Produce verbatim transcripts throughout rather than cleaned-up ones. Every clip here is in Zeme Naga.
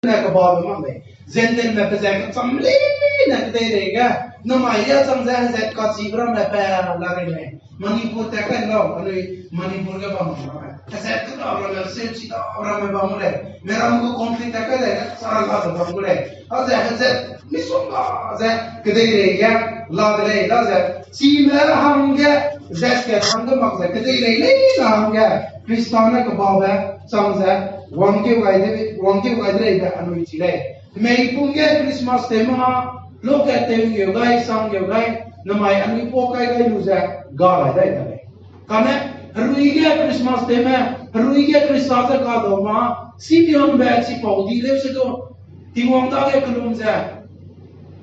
ne kebabe mak lei. Gentileme pe ze kecham leine kedeirei ge, namai ya chang ze hezat kachibe ramme pe la rei lei. Manipur tat kai lau, anui Manipur ge bam ramme, hezat keda ramme, seuchi da ramme bam gu lei. Meram gu conflict tat kai lei, sara ga ze bam gu lei. A ze hezat misongga ze kedeirei ge la de lei, daze chime hangge, zat ge hangge mak ze kedeirei leine hangge, Krista ne kebabe chang ze, wangkeu gai de, wangkeu gai de lei be anui chi lei. Meipum ge Christmas tew ma, lokat tew ngeu gai, sang ngeu gai, namai anui pau kai gai lu ze, ga gai dai da lei. Kane, herui ge Christmas tewme, herui ge Krista ze kadau ma, Simeonbe chipau di leu se du, Tingwang dage kelum ze,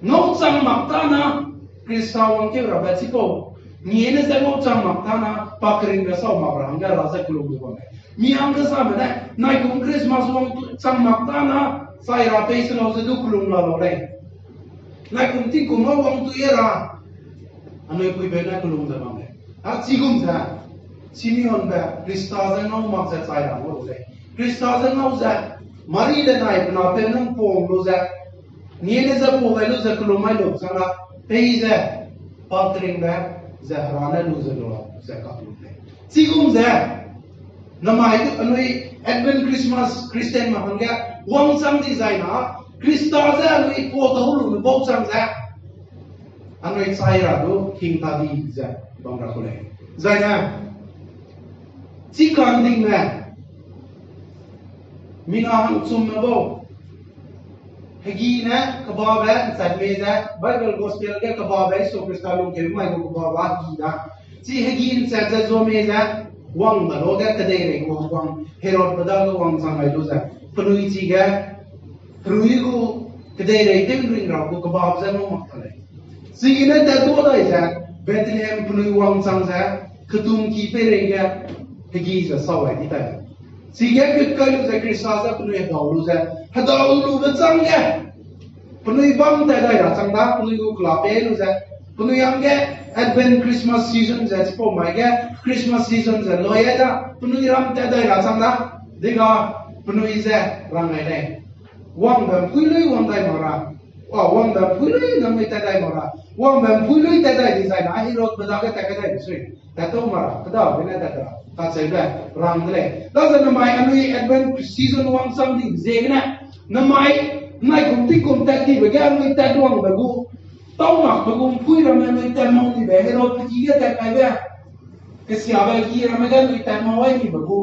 ngau chang mak ta na, Krista wangkeu rabe chipau, ngiene ze ngau chang mak ta na, pa keringbe sau mak ra hangge ra ze kelum ze bam lei. Mi hangge same ne, naikum Christmas wang tu chang mak ta na, chai ra pei se lau ze du kelum la lau lei. Naikum tingkum a wang tu e ra, anui puibe ne kelum ze bam lei. A chigum ze, Simeonbe Krista ze ngau mak ze chai ra ngau lu lei. Krista ze ngau ze, Mari le nai pe napeu nang pung lu ze, ngiene ze pau gai lu ze kelum mai lu chang ra, pei ze, pa keringbe ze hera ne lu ze lu ze kap lu lei. Chigum ze, namai du anui Advent Christmas Christianme hangge, wangchang di zai na, Krista ze anui pau tau lu ne bau chang ze, anui chai ra du hing ta di ze bam ra ku lei. Zai ne, chi kandingme, mina hangchumme bau, hegi ne kebabe nchat mei ze, Bible Gospel ge kebabe Jisu Krista lungkeu mai gu kebabe hegi da. Chi hegi nchat ze zua mei ze, wang da lo ge kedeirei gu wang, Herodbe dage wangchang gai lu ze, penui chige, herui gu kedeirei tew ring ra gu kebabe ze ngau mak ta lei. Chigene tat tuâ dai ze, Bethlehem penui wangchang ze, ketumki peireige, hegi ze sau gai di tai. Chige kut kai lu ze Krista ze penui hedau lu ze, hedau lube chang ge, penui bam tat dai ra chang da, penui gu kela pei lu ze, penui hangge Advent Christmas season ze chipau mai ge, Christmas season ze loi ai da, penui ram tat dai ra chang da, dega penui ze rang gai lei. Wangbe mpui lui wang dai mak ra, a, wangbe mpui lui nangnui tat dai mak ra, wangbe mpui lui tat dai di zai na Herodbe dage tat kai dai sui. Tat tau mak ra, keda gene tat ra, kacheube rang de lei. Daze namai anui Advent season wangchang di ziegene, namai naikum tingkum tat dibe ge anui tat wangbe gu, tau makbe gu mpui ramme anui tat mau dibe, Herod pe ki ge tat kaibe, kesiabe ki ramme ge anui tat mau ai dibe gu,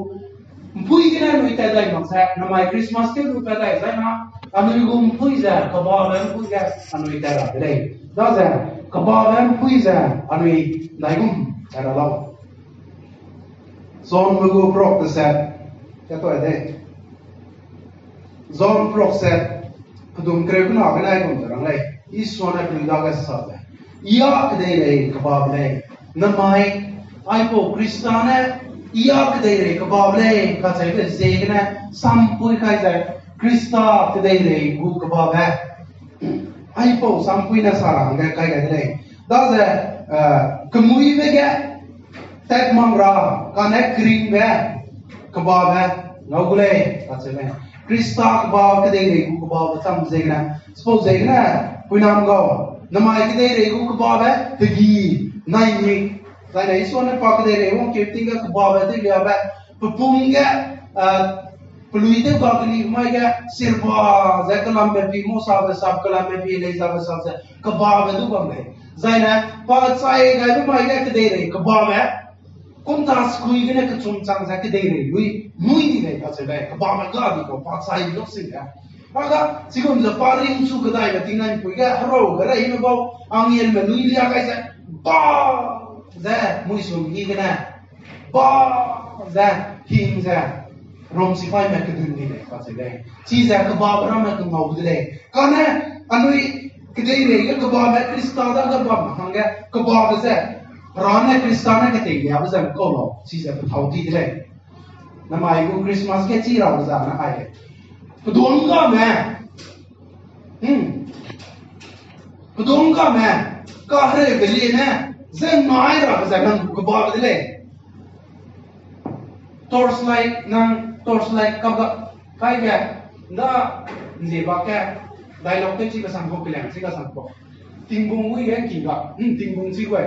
mpui gene anui tat dai mak ze, namai Christmas tew lu pat dai zai na, anui gu mpui ze, kebabe mpui ge anui tat ra de lei. Daze, kebabe mpui ze, anui ndaigum tat ra lau. Johnbe gu prok teset, katoi dei. John prokset, pedum kereu kena gene aigum ze rang lei, Isua ne penui dage sa ze, I â kedeirei kebabe lei. Namai, aipau Krista ne, I â kedeirei kebabe lei, kacheube ziegene, sampui kai ze, Krista kedeirei gu kebabe. Aipau sampui ne sa ra hangge kai gai de lei. Daze, eh, kemuibe ge, tat mang ra, kane keringbe, kebabe, ngau gu lei, kacheu lei. Krista keba kedeirei gu kebabe cham ziegene, suppose ziegene, puinam gau, namai kedeirei gu kebabe, hegi, naimik, zaine Isua ne pa kedeirei wangkeu ting ge kebabe tewliabe, pepum ge, ah, pelui tew ga keli mai ge, sirba, ze kelambe pi Mosabe sap, kelambe pi Elijabe sap ze, kebabe du bam lei. Zaine, pa chai gaibe mai ge kedeirei kebabe, kumta sekui gene kechum chang ze kedeirei lui, mui di lei kacheu lei, kebabe ga di kau pa chai lu sing ge. Aga, chigum ze pa ringchu kedaibe tingnai mpui ge, herau ge reime bau, angelme lui lia gai ze, ba, ze, muisum hi gene, ba, ze, hing ze, Rom sipaime kedun di lei kacheu lei. Chize kebabe ramme kengau de lei. Kane, anui kedeirei ge kebabe Krista dage bam hangge kebabe ze, Hera ne Krista ne ketei liabe ze kau lau, chize pethau di de lei. Namai gu Christmas ge chi rabe zane ai lei. Peduang game, hmm, peduang game, kahereube liene, ze ngai rabe ze nang gu kebabe de lei. Torchlight nang, torchlight kaba, kai ge, da, Nzie ba ke, dialogue te chi kasang ko, keliang chi kasang ko. Tingbung wi ge ki ga, hmm, tingbung chi gu.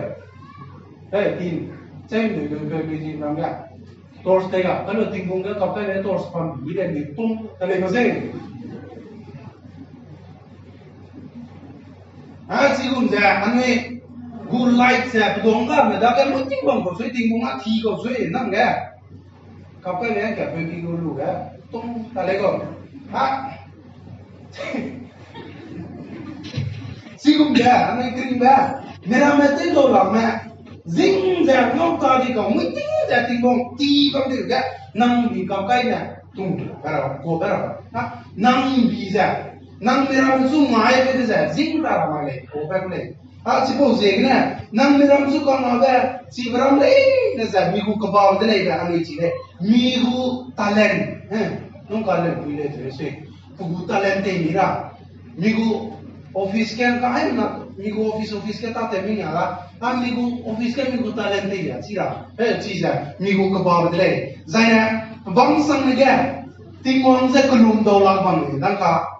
Eh, tin, chai nui nui nui nui nui nang ge. Torch te ga, kalo tingbung ge kap kai le torch pam bi le ni tung, ka le ko se. A, chigum ze, anui, gu light ze, pedong ga, me da ge, mo tingbung ko sui, tingbung a ti ko sui, nang ge. Kap kai le, ka pe bi gu lu ge, tung, ka le ko. Ha? Chigum ze, anui kring be, meramme te do lak me, zing ze, ngau ta di kau, mui ting ze tingbung, ti bam di ge, nang bi kap kai ne, tung, ka ra, ko ka ra, ha? Nang bi ze, nang meramme chu ngai be de ze, zing ra ra mai lei, ko ka lei. A, chipau ziegene, nang miram chu kang abe, chi miram leine ze, mi gu kebam de lei be, anui chi lei. Mi gu talent, eh, nung ka lei pui lei te sui. Pe gu talent te mi ra. Mi gu office ke ka ai na, mi gu office, office ke ta te mi nia la. A mi gu office ke mi gu talent te ya, chi ra. Eh, chi ze, mi gu kebam de lei. Zaine, bam sang ne ge, Tingwang ze kelum dau lak bam ne, dang ka.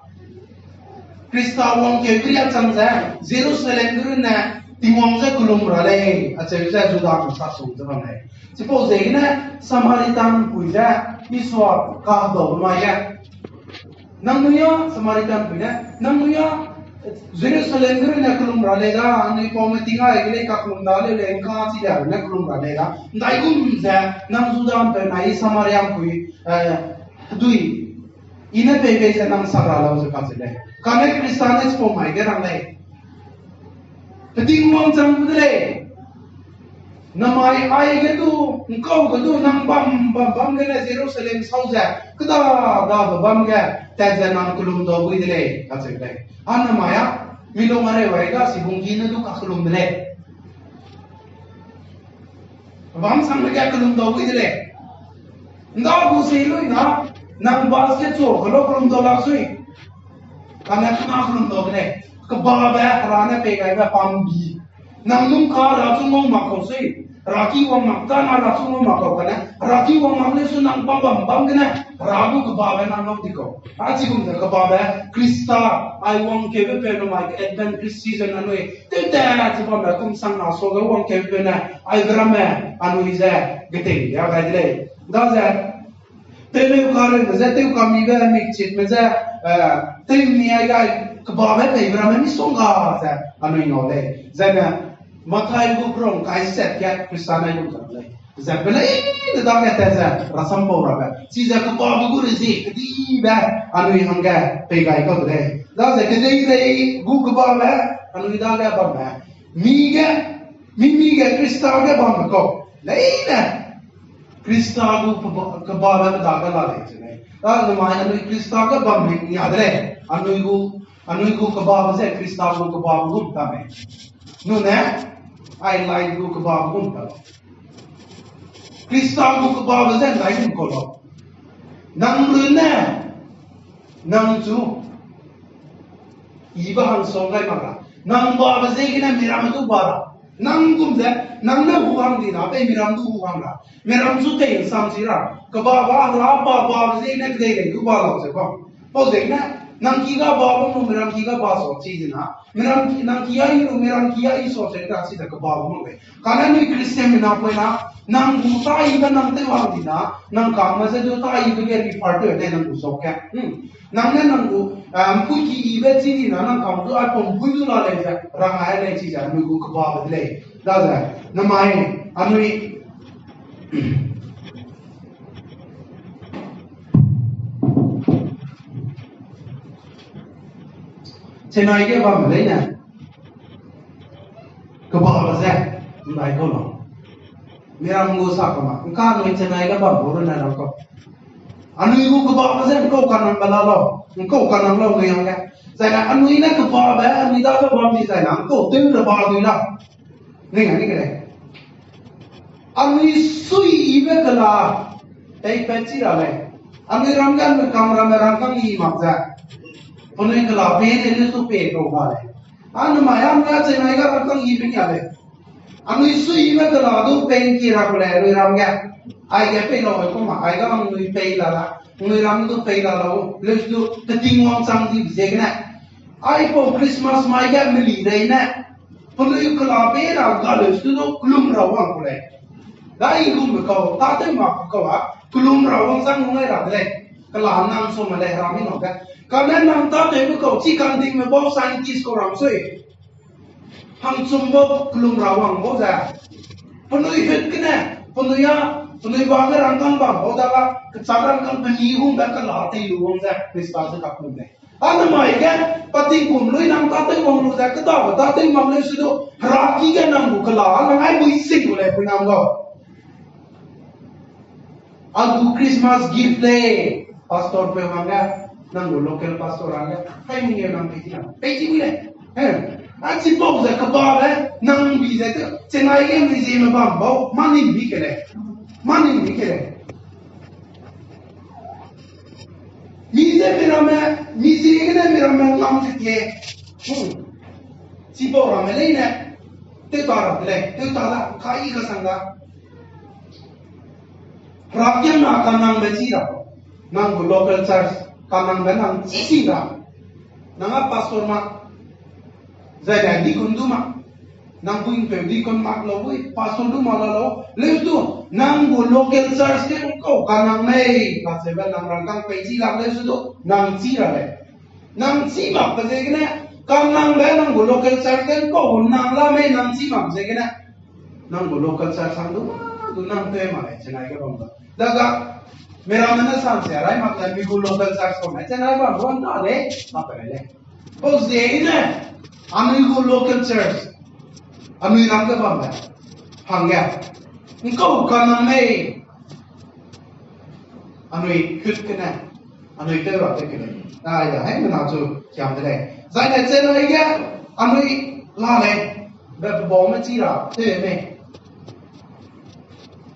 Krista wangkeu ria chang ze, Jerusalem ge runne, Tingwang ze kelum ra lei, acheu ze Juda gu sa sung ze bam lei. Chipau ziegene Samaritan pui ze, Isua kahedau mai ge. Nangnui a, Samaritan pui ne, nangnui a, Jerusalem ge runne kelum ra lei da, anui paume ting ai ge lei kakelum da lei lei, ngka chi da runne kelum ra lei da. Ndaigum ze, nang Juda mpeu nai Samaritan pui, eh, dui, I ne pei pei ze nang sak ra lau ze kacheu lei. Kane Krista ne chipau mai ge rang lei. Pe Tingwang chang gu de lei. Namai ai ge du, ngkau ge du, nang bam, bam, bam gene Jerusalem sau ze, keda, da, ba, bam ge, tat ze nang kelum dau gui de lei, kacheu lei. A namai a, mi lung a reu ai ga, sibung gi ne du kakelum de lei. Bam sang ne ge kelum dau gui de lei. Nda gu sei lui na, nang bas ke chu, kelo kelum dau lak sui. Kane kena kelum dau de lei. Kebabe, Hera ne pei gaibe pambi. Nang nung ka Hera chu ngau mak kau sui. Hera ki wang mak ta na Hera chu ngau mak kau kane. Hera ki wang mak lei su nang bam bam bam gene. Hera gu kebabe nang ngau di kau. A chigum ze kebabe Krista, ai wangkeube pe namai Advent Christ season anui. Tewtat ze bambe kum sang na suage wangkeube ne. Ai be ramme anui ze getei ya gai de lei. Daze, tewneu kareu me ze, tew kamibe mikchit me ze, eh, tew mi ai gai kebabe pei be ramme misongga ze anui ngau lei. Zene, Mathai gu prong kai set ge Krista nai lu zang lei. Ze pe leine dage tat ze rasam pau rabe. Chize kebabe gu rezie kedibe anui hangge pei gai kau de lei. Daze kedei kedei gu kebabe anui dage bamme. Mi ge, mi mi ge Krista ge bamme kau. Leine Krista gu keba-, kebabe pe dage la lei ze lei. Da namai anui Krista ge bamme nia de lei. Anui gu, anui gu kebabe ze Krista gu kebabe gum ta mei. Nune, ai light gu kebabe gum ta. Krista gu kebabe ze ndai gum kau lau. Nang runne, nang chu, ibe hang song gai mak ra. Nang babe ziegene miram du ba ra. Nang gum ze, nang ne hu hang di na, pei miram du hu hang ra. Miram chu tei nsam chi ra. Kebabe ra, ba, babe ziegene kedei lei du ba lau ze bam. Pau ziegene, nang ki ga ba bam lu miram ki ga ba sa chi di na. Miram ki, nang ki a i lu, miram ki a i sa chi ra chi ze kebabe mak lei. Kane anui Christian mina pui na, nang gu ta ibe nang tew hang di na, nang kangme ze du ta ibe ge refer tew ne nang gu sa ke. Hmm. Nang ne nang gu, ah, mpui ki ibe chi di na, nang kang du aipau mpui du la lei ze, rang ai lei chi ze, anui gu kebabe de lei. Daze, namai, anui, Chennai ge bamme leine. Kebabe ze, ndai kau lau. Miram gu sa kau ma, ngka anui Chennai ge bam gu runne rang kau. Anui gu kebabe ze, ngkau kanang be la lau, ngkau kanang lau nui hangge. Zaine anui ne kebabe, anui dage bam di zaine, ngkau tew le ba dui la. Ning a ni ke lei. Anui suiyibe kela, teipat chi ra lei. Anui ram ge anui kang ramme rangkâng yi mak ze. Penui kela pe ne lu su pe kau ga lei. Anui mai anui a Chennai ga rangkâng yibe nia lei. Anui suiyibe kela du pengki ra ku lei anui ram ge. Aige pei lau, ai kuma, aige anui pei la la, anui ram du pei la lau, leu du, keting wangchang di ziegene. Aipau Christmas mai ge meli rei ne, penui kela pe ra ga leu du du kelum ra wang ku lei. Dai gumbe kau, tâtew mak kau a, kelum ra wangchang ngai ra de lei. Kela nang sum lei, hera mi nau ge. Kane nang tâtewbe kau, chi kandingme bau scientist kau ram sui. Hangchum bau kelum ra wang bau ze. Penui hut gene, penui a, penui ba ge rangkâng bam bau da la, kechâ rangkâng peni hung da kela tei lu wang ze, Khrista ze kakum lei. Anamai ge, pa tingkum lui nang tâtew wang lu ze, kedabe tâtew mak leu su du, hera ki ge nang gu kela, nang ai bui sing gu lei, pui nang gau. A gu Christmas gift lei, pastor peu hangge, nang gu local pastor hangge, hai mengeu nang pei ti nang, pei ti mui lei. A chipau ze keba le, nang bi ze te, Chennai ge mui zieme bam bau, mâ ning bi ke lei. Mâ ning bi ke lei. Mi ze miramme, mi ziegene miramme ngam ze ke. Chipau ramme leine, tew ta ra de lei, tew ta la, kai kasang da. Herakiangna kanangbe chi ra, nang gu local church, kanangbe nang chi sing ra. Nang a pastor ma, zai ne deacon du ma, nang puipeu deacon mak lau bui, pastor du ma la lau, leu du, nang gu local church ge kau kanang mei, kacheube nang rangkâng pei chi lak leu su du, nang chi ra lei. Nang chi makbe ziegene, kanangbe nang gu local church ge kau nang la mei nang chi mak ziegene. Nang gu local church hang du ma, du nang tew ma lei, Chennai ge bam da. Daga, miramme ne san se, rai mak le, mi gu local church kau mei, Chennai bam bam da lei, ma pe lei. Pau ziegene, anui gu local church, anui ram ge bambe, hangge, nkau kanang mei, anui kut gene, anui tew ra tew ke lei. Ai da, hai mena chu kiam de lei. Zai ne Chennai ge, anui la lei, be pebaume chi ra, tew mei.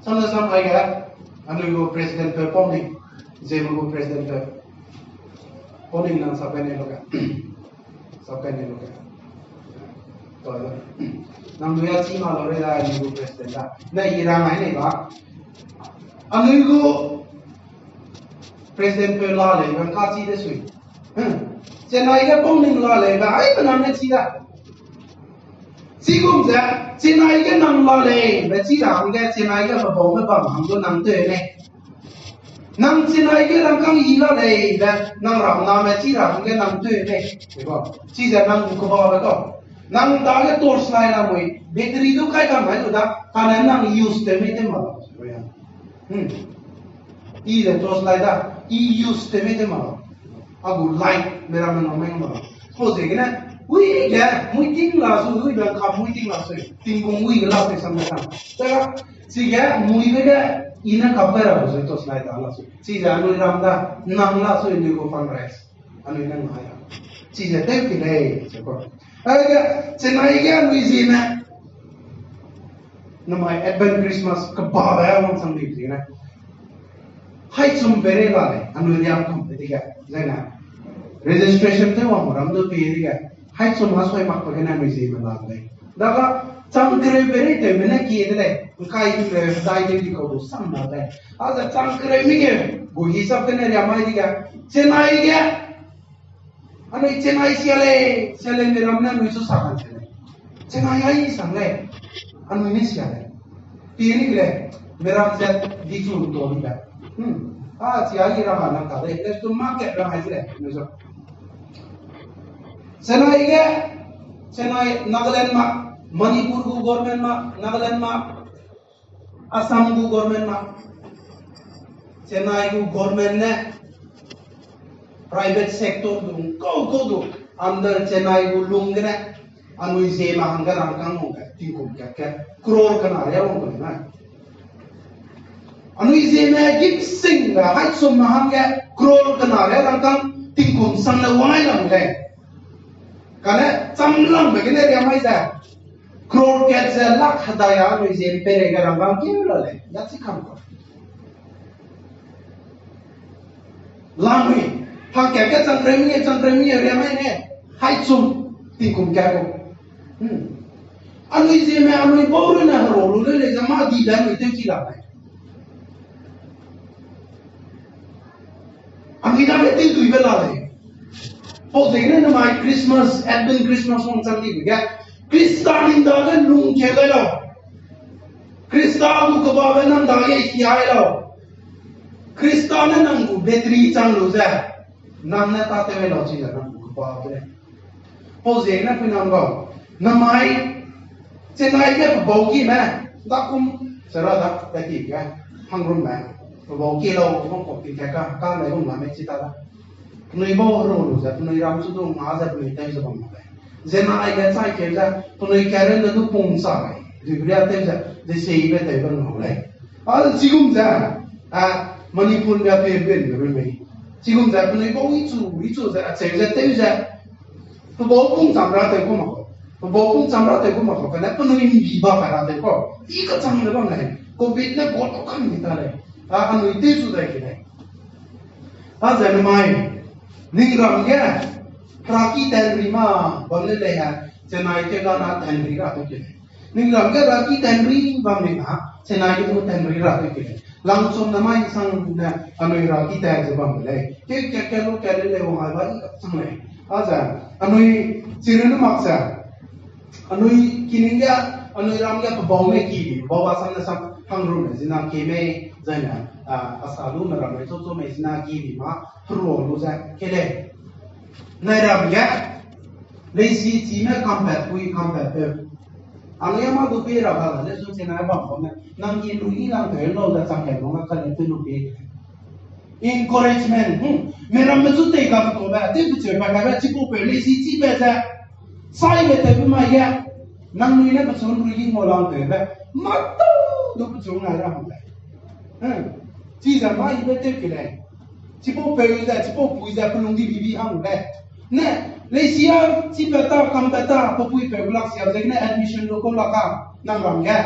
Samne sam aige, anui gu president pe Pauning, Zeme gu president pe Pauning nang sape ne lu ge. Sape ne lu ge. Nang dui a chi ma lau rei da, anui gu president da. Ne i rang ai nei ba. Anui gu president pe la lei, rang ka chi de sui. Chennai ge Pauning la lei, ga ai pe nang ne chi da. Chigum ze, Chennai ge nang la lei, be chi ra hangge, Chennai ge pebaume bam hang du nang tew lei. Nang Chennai ge rangkâng i la lei, be nang ramname chi ra hangge nang tew lei. Chize nang gu kebabe kau. Nang dage torch light la mui, battery du kai kam mai lu da, kane nang use tew mei tew ma lau. I ze torch light da, i use tew mei tew ma lau. A gu light, miramme nang mei ma lau. Pau ziegene, ui ge, mui ting la su, ui be ka mui ting la su, tingkung ui ge la su sam da sam. Chige, muibe ge, i ne kap kai ra su, torch light da la su. Chize anui ram da, nang la su, anui gu fundraise. Anui ne ngai ra. Chize tew ke lei, ze kau. Aige, Chennai ge anui zieme. Namai Advent Christmas kebabe wangchang di ziegene. Haichum pere la lei, anui riam kam pe dige, zai ne. Registration tew wang ram du pe dige. Haichum a sui mak pe gene anui zieme la lei. Daga chang kereu pere tewme ne kie de lei. Nkai du le dai de di kau du sam la lei. A ze chang kereu mi ge, gu hisap gene riam mai dige. Chennai ge, anui Chennai sia lei, sia lei, miram ne anui chu sa kan sia lei. Chennai ai sang lei, anui ne sia lei. Pi ni lei, miram ze di chu to ni lei. A, chi ai ra ma nang ta lei, let's do market ra mai lei, anui chu. Chennai ge, Chennai, Nagaland ma, Manipur gu government ma, Nagaland ma, Assam gu government ma, Chennai gu government ne private sector du kau kau du under Chennai gu lung gene anui zieme hangge rangkâng wangge tingkum kat ge crore kena ria wang gu na. Anui zieme gipsingbe haichum me hangge crore kena ria rangkâng tingkum sang ne wang ai lam lei. Kane chamlangbe gene ria mai ze crore kat ze lakh hedai a anui zieme peireige rangkâng keu la lei, ya chi kam kau. Lamui, hangkat ge changkreu mi, changkreu mi ria mai ne, haichum, tingkum kat gu. Anui zieme anui bau runne herua lu lei lei ze mâ dibe anui tewchi la lei. Tew duibe la lei. Pau ziegene namai Christmas, Advent Christmas wangchang dibe ge, Khrista ning dage lungkeu dai lau. Khrista gu kebabe nang dage hiai lau. Khrista ne nang gu battery chang lu ze, nang ne tâtew lau chize nang gu kebabe lei. Pau ziegene puinam gau, namai, Chennai ge pebau kime, dakum, sera da, tat ti ge, hangrum me, pebau ki lau, bam kau pi ka, ka, ka lei gum la mei chi ta da. Penui bau ru lu ze, penui ram chu du nga ze, penui tew ze bam mak lei. Zena aige chai keu ze, penui karen ne du pung sa lei. Dui bria tew ze, deseibe tew bam mak lei. A, chigum ze, a, Manipur ge pe ben ge mei. Chigum ze, penui bau i chu, i chu ze, acheu ze, tew ze, pebau pung cham ra tew ku mak kau. Pebau pung cham ra tew ku mak kau, kane penui mbi ba kai ra tew kau. I kachang le bam lei. Covid ne bot kau kam di ta lei. A, anui tew chu dai ki lei. A ze namai, ning ram ge, raki tanri ma, bam le lei ha, Chennai ke ga na tanri ra tew ki lei. Ning ram ge raki tanri bam lei na, Chennai ke du tanri ra tew ki lei. Langchum namai sang ne, anui raki tan ze bam de lei. Ke, ke, ke lu ke le lei wang ai ba i kachang lei. A ze, anui chirun mak ze, anui kining ge, anui ram ge pebau mei ki bi, bau a sam ne sam hangrum mei zina ki mei, zai ne, a, asa lu me ram mei chu chu mei zina ki bi ma, herua lu ze, ke lei. Nai ram ge, leisi chime kampat pui kampat peu. Anui a ma du pe ra ba le zu Chennai bam bam ne, nang ki lu i lang peu lau da chang kai bam ka le pe lu pe. Encouragement, hmm. Meramme chu tei kak tau be, tei pecheu pa ka be, chipau peu leisi chi be ze, sai be tew be mai ge, nangnui ne pechu nrui gi ngau lang peu be, mâ tau du pechu ngai ra hang lei. Hmm. Chize mâ i be tew ki lei. Chipau peu ze, chipau pui ze, pelung di bibi hang lei. Ne, leisi a, chi pa ta, kam pa ta, pe pui peu lak sia zegene admission lu kau lak a, nang ram ge.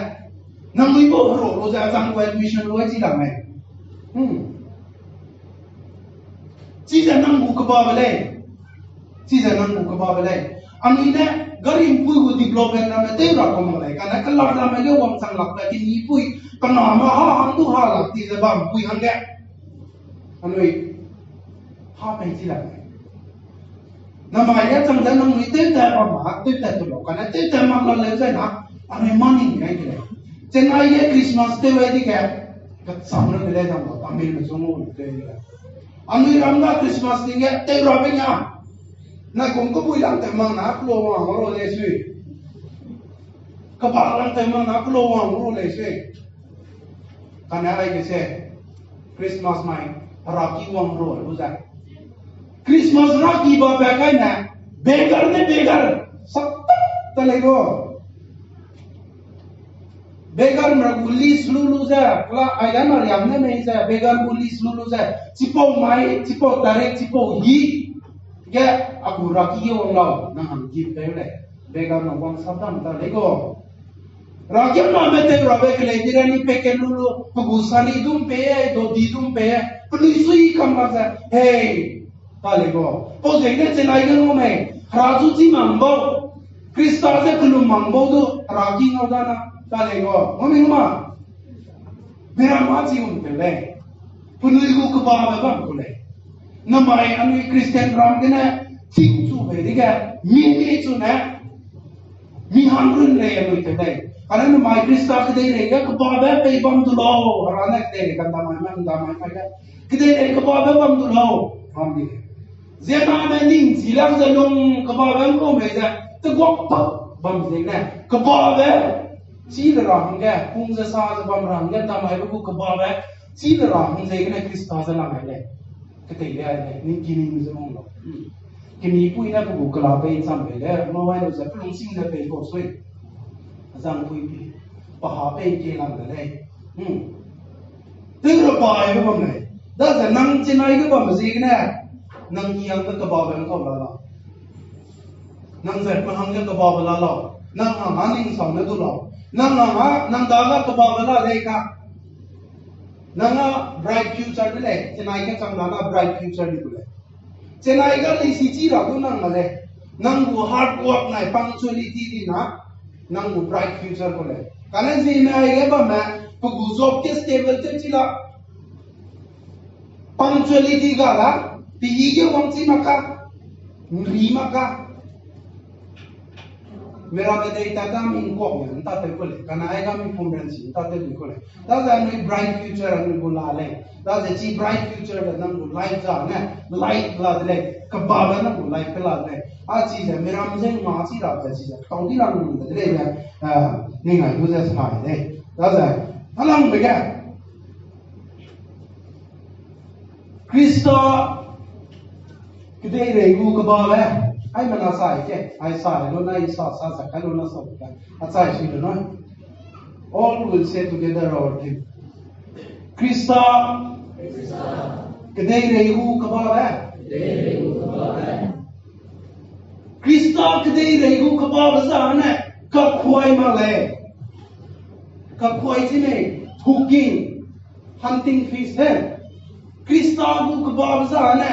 Nangnui bau herua lu ze, azang gu admission lu ai chi lam mei. Hmm. Chize nang gu kebabe lei. Chize nang gu kebabe lei. Anui ne, gari mpui gu development ramme tew ra kau mak lei. Kane kelak ramme ge wangchang lak pe tinipui, pename ha hang du ha lak ti ze bam pui hangge. Anui, ha pei chi lak lei. Namai ge chang ze nangnui tewtat bam ma, tewtat tu lau, kane tewtat mak la leu zai na, anui mâ ning gai de lei. Chennai ge Christmas tew ai di ge, kacham lu de lei dam la, Tamil me chu ngau lu de lei. Anui ram da Christmas ting ge, tew ra be nia. Na kum kebui lang tew mak na, kelo wang ru lei sui. Kebak lang tew mak na, kelo wang ru lei sui. Kane aige se, Christmas mai, raki wang ru lu ze. Christmas raki ba pe kai ne, beggar ne beggar, sak ta lei gu. Beggar mra gu list lu lu ze, kela aige na riam ne mei ze, beggar gu list lu lu ze, chipau mai, chipau tarik, chipau yi, ge, a gu raki ge wang lau, nang hang give peu lei, beggar na wang sap dam ta lei gu. Raki na me tew rabe kelei biryani packet lu lu, pe gu sari dum pe, dodi dum pe, penui sui kam la ze, hey, ta lei gu. Pau ziegene Chennai ge ngau mei, hera zu chi mang bau, Khrista ze kelum mang bau du, raki ngau da na, ta lei gu. Ngau mei ngau ma? Miramme chi um te lei. Penui gu kebabe bam ku lei. Namai anui Christian ram gene, chingchu bei dege, mi mi chu ne, mi hang run lei anui te lei. Kane namai Khrista kedeirei ge kebabe pei bam du lau, hera ne kedeirei kandamai mai, kandamai mai ge. Kedeirei kebabe bam du lau, bam di lei. Ziemmena ne ning chi lang ze lung kebabe ngkau mei ze, teguak pak bam ziegene, kebabe, chi le ra hangge, pung ze sa ze bam ra hangge, ndamaibe gu kebabe, chi le ra hang ziegene Khrista ze lang ai lei. Ketei le ai lei, ning kining ze wang lau. Kemipui ne pe gu kela pei cham bei le, ngau ai lu ze, pelungsing ze pei kau sui. Zangpui pi, pe ha pei kie lang de lei. Tew ra pai ge bam lei. Daze nang Chennai ge bambe ziegene, nang ki hangge kebabe ngkau la lau. Nang zat me hangge kebabe la lau. Nang hang a ning sau ne du lau. Nang hang a, nang dage kebabe la lei ka. Nang a bright future de lei. Chennai ge chang dage bright future di gu lei. Chennai ga leisi chi ra du nang a lei. Nang gu hard work nai punctuality di na, nang gu bright future ku lei. Kane Chennai ge bamme, pe gu job ke stable tew chi la. Punctuality ga la, Pehige wangchi mak ka, nri mak ka. Meramme dei ta ga mi ngkuak ne, nta tew ku lei. Kana ai ga mi pumrensi, nta tew dui ku lei. Daze anui bright future anui gu la lei. Daze chi bright future be nang gu life za ne, light la de lei. Kebabe nang gu life ke la de lei. A chize miram ze nga chi ra ze chize tau di lang de lei be, eh, ning ai du ze sai lei. Daze, a lang be ge. Krista kedeirei gu kebabe, aimena sai ke, ai sai lu na, i sa, sa, sa kai lu na sa ke, a chai sui lu na. All will say together our hymn. Krista kedeirei gu kebabe. Krista kedeirei gu kebabe zane, kakuai mak lei. Kakuai chi mei, hooking, hunting fish he. Krista gu kebabe zane,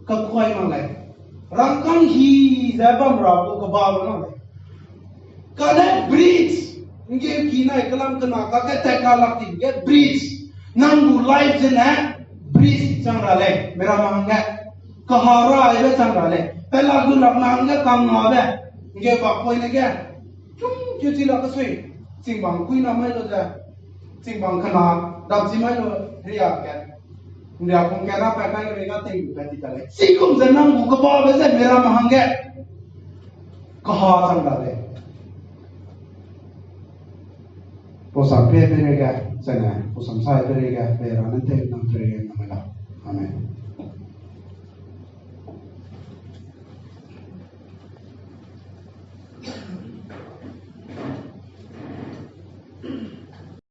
kakuai mak lei. Rangkâng hi ze bam ra gu kebabe mak lei. Kane bridge, nggeu ki nai kelam kena kakge tat kalak ting ge bridge. Nang gu life zene bridge chang ra lei, meramme hangge. Kaha raibe chang ra lei. Pelak gu lak na hangge kangngabe. Nggeu bak poine ge. Chung chu chi lak kesui. Chingbang kui na mai lu ze. Chingbang kena, dam chi mai lu, ria ke. Nria kung ke ra pa kai lu ga ting lu ka ti ta lei. Chigum ze nang gu kebabe ze meramme hangge. Kaha chang ra lei. Pau sam pe pereige, zene, pau sam sai pereige, pe ra ne te nang pereige nang la. Amen.